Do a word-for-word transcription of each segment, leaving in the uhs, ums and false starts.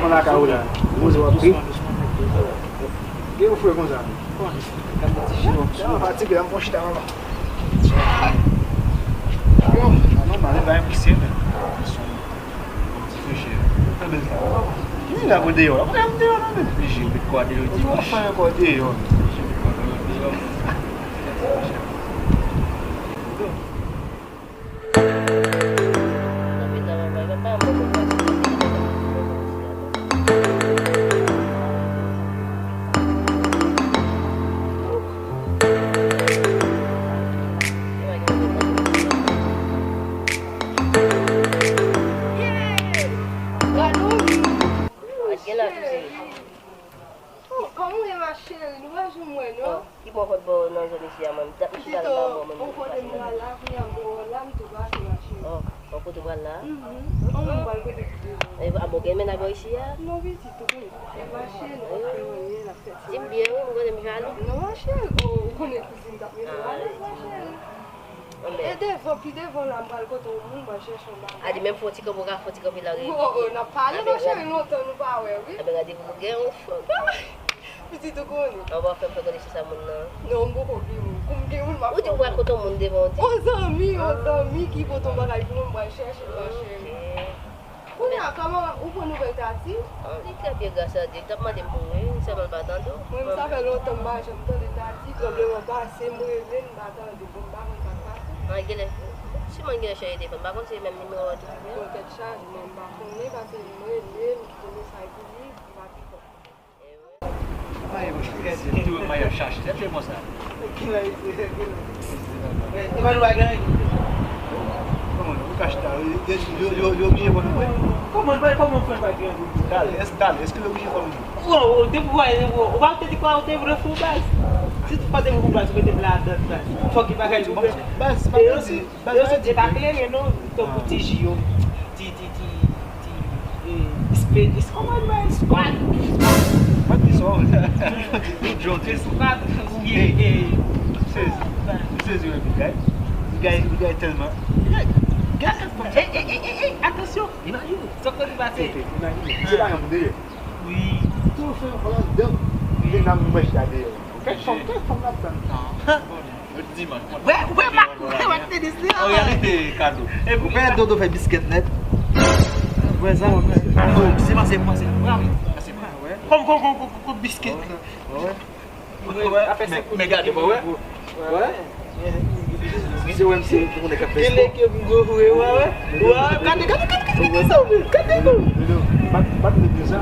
Nan kay ou la. Poze w ap ri. Gen yon frè konsa. Mwen fatige la, m pran chita, mama. Bon, sa nòmal, e pa enposib. Ti freche. Sa bèl sa. Ki nèg la pou deyò la? Pou deyò la, men. Oblige met kò a deyò dimanch. Ou fè kò deyò. Oblige met kò a deyò. Gad on moun. Gen la tou se. Oh, kòman w ye, ma chérie? Nou pa janm wè, non? Oh, ki bò w fè bò nan zòn isi a, mwen? M t ap chita la, mwen, mwen, mwen. Ou kote m pral la, kounye a m te wè w la, m tou pase, ma chérie. Oh, ou kote w pral la? Mhm. Oh, mwen pral kote ki te. E, a, bon, gen mennaj bò isi a? Non, pitit, ou konnen. E, ma chérie, nou pa fè anyen, n ap fè ti. Di m byen, wi, m konnen m jalou. Non, ma chérie, oh, ou konnen kouzin t ap mete w alèz, ma chérie. E devan, pi devan la, m pral kote yon moun, m al chèche yon bagay. A di menm fè yon ti kanpe, w ka fè yon ti kanpe la, wi. Oh, oh, n ap pale, ma chérie, lontan nou pa wè, wi. Anben, gade pou gen yon fanm. Pitit ou konnen. An, w ap fè m fè konesans ak moun nan. Non, m poko gen moun. Kou m gen moun, m ap fè. Ou di w pral kote yon moun devan, w di? Yon zanmi, yon zanmi ki pote yon bagay pou mwen, m pral chèche l, ma chérie. Ok. Kounye a, kòman ou pran nouvèl Tati? Ah, li trè byen, gras a Dye. Li t ap mande m pou mwen, sèlman l pa tande w. Mwen, sa fè lontan m pa janm tande Tati. Tranbleman pase, m rele l, m pa tande. Bon, m pa konn sa k pase. Ah, genlè, siman genlè chanje telefòn. M pa konn si se menm nimewo a toujou. Bon, tèt chaje, mwen, m pa konnen, paske m rele, m kite mesaj pou li, li pa reponn. Mayo, mayo chache, se te konsa. Ki la isi, ki la? Emmanuel pa gen anyen. Kòman, ou kache ta, yo, yo, yo, yo oblije konn mwen. Kòman, kòman fè pa gen anyen? Talè, èske, talè, èske yo oblije konn mwen? Bon, ou te pou, ou pa te di kwa, ou te vle fou baz. Si tou pa te vle fou baz, ou mete m ladan baz. Fòk ki bagay ouvè. Baz, pa di. E yo sot, e pa klere non, tankou ti ji yo, ti, ti, ti, ti, e, spe-, kòman yo rele? Squad. Squad ki sa? Ti John, ti squad, ou byen, e, sezi, sezi, wè, bigay. Bigay, bigay tèlman. Bigay, bigay, e, e, e, e, e, atansyon, imajine, sa kote pase. Imajine, se pa yon moun dèyè. Wi. Tou fè yon fòm anndan. Gen nan mwen chita dèyè. Kèk fòm, kèk fòm n ap tann. Lòt dimanch. Wè, wè, Mak, wè, Mak Tenis li an. An reyalite, kado. Epi ou fè dodo fè biskèt nèt. Wè sa. Oh, se pa se mwen, se mwen. Kòm, kòm, kòm, kòm, kòm biskèt la. Wè. Men, men gade, mwen wè. Wè. Se wè, misye, ki konnen k ap fè spò. Gen lè ke m gwo vre, wè, wè. Wè, gade, gade, gade, gade, gade sa, gade, gade. Bat, bat le deja.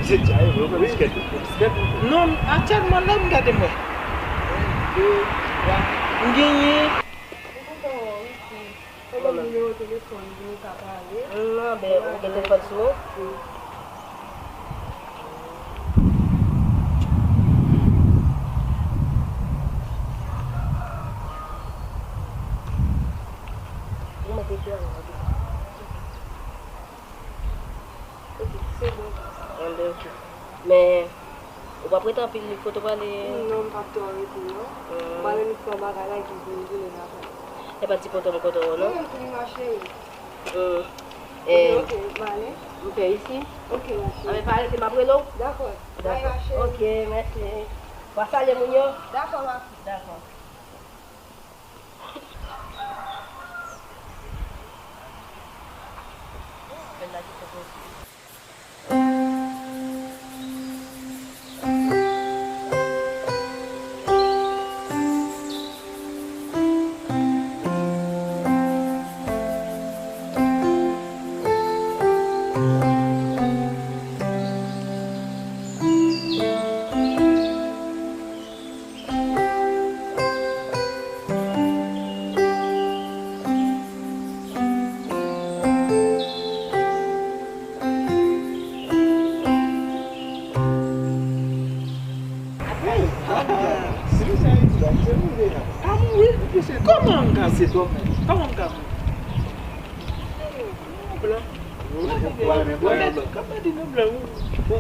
Misye djaye, vre, vre, biskèt. Non, aktyèlman la, m gade mwen. M genyen. Ou ban m nimewo telefòn pou nou ka pale. Non, ben, ou gen telefòn sou ou? Wi. Ou mete kè an. Ok, se bon. Anben, ok. Men, ou p ap rete anpil, Niko, ou prale? Non, m p ap twò rete, non. M prale vin fè yon bagay la, epi m vin tounen lakay. E pa ti kontan m kontan wè w, non? Ou menm tou, ma chérie. Hmm. Ok, ok, m ale. M fè isi. Ok, ma chérie. Anben, pa rete, m ap rele w. Dakò. Bye, ma chérie. Ok, mèsi. W a salye moun yo? Dakò, ma. Dakò. Kòman m ka mouri? Kòman m ka mouri? Blan. Blan, blan, blan.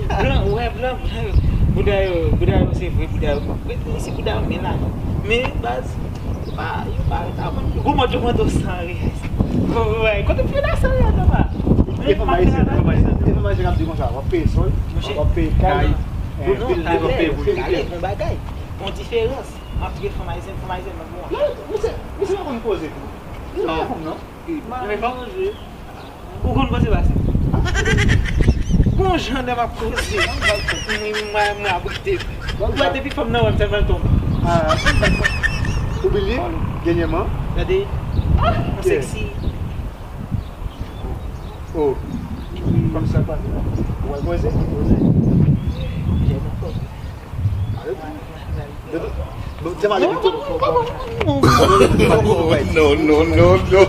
Blan, wè, blan, blan. Bouda yo, bouda yo, se vre, bouda yo. Mete isi bouda yo, men la. Men, baz, yo pa, yo pa reta, man. Gwo mòd yo mande w san reyès. Wè, kote pye la san reyès, papa? E fanm ayisyèn, e fanm ayisyèn, e fanm ayisyèn k ap di konsa, w ap peye sòl, w ap peye kay, eh, bil, w ap peye voye. Talè, talè, gon bagay, gon diferans ant fanm ayisyèn, fanm ayisyèn nan bon. Non, misye, misye pa konn koze tou. Li pa fanm, non. Ou konn koze pase. Bon jan nèg ap koze. Mwen, mwen, mwen abrite. Ou wè depi fanm nan wè m sèlman l tonbe. Ou bliye dènyèman? Gade. Mwen sexy. Oh. Kòm sa k pase la. Ou wè koze? Koze. Jèn ankò. No, no, no, no.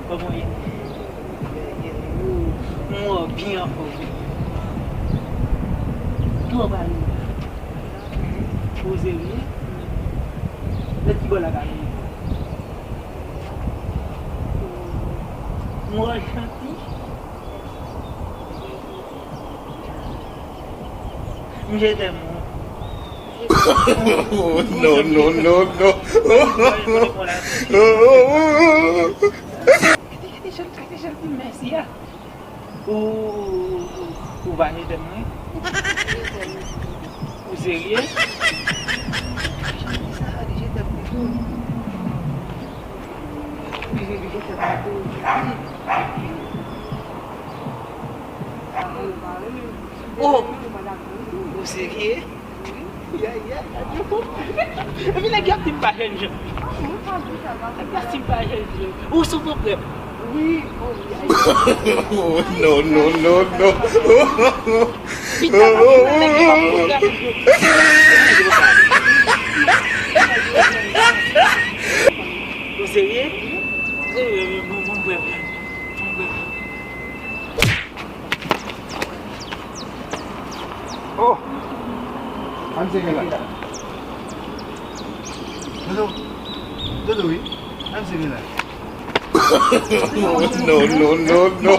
Kòman ye? Mwen byen anfòm wi. Kòman w pale? Poze wi. Lè ki bò la ka rive? Mwen janti. M je t'aime ou. No, no, no, no. Gade, gade jan, gade jan l fin mèsi a. Ou, ou, ou, ou pa je t'aime mwen? Ou serye? Jan di sa, li je t'aime li tou. Li je, li je t'aime li tou. Oh! Ou serye? Epi nèg yo ap di m pa jèn jan. Nèg yo ap di m pa jèn jan. Ou sou pwoblèm. Wi, oh, wi. No, no, no, no. Pita pa gen nèg yo ap pwoblèm. Ou serye? Wi, wi, wi, bon, bon, bon, bon. Oh! Ann sere la. Dodo. Dodo, wi. Ann sere la. No, no, no, no.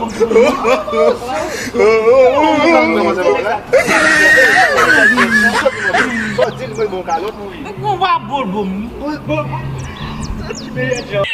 Sòti l mwen bon kalòt. Mwen bon va bol bon. Bol, bol, bol. Sòti meyè djan.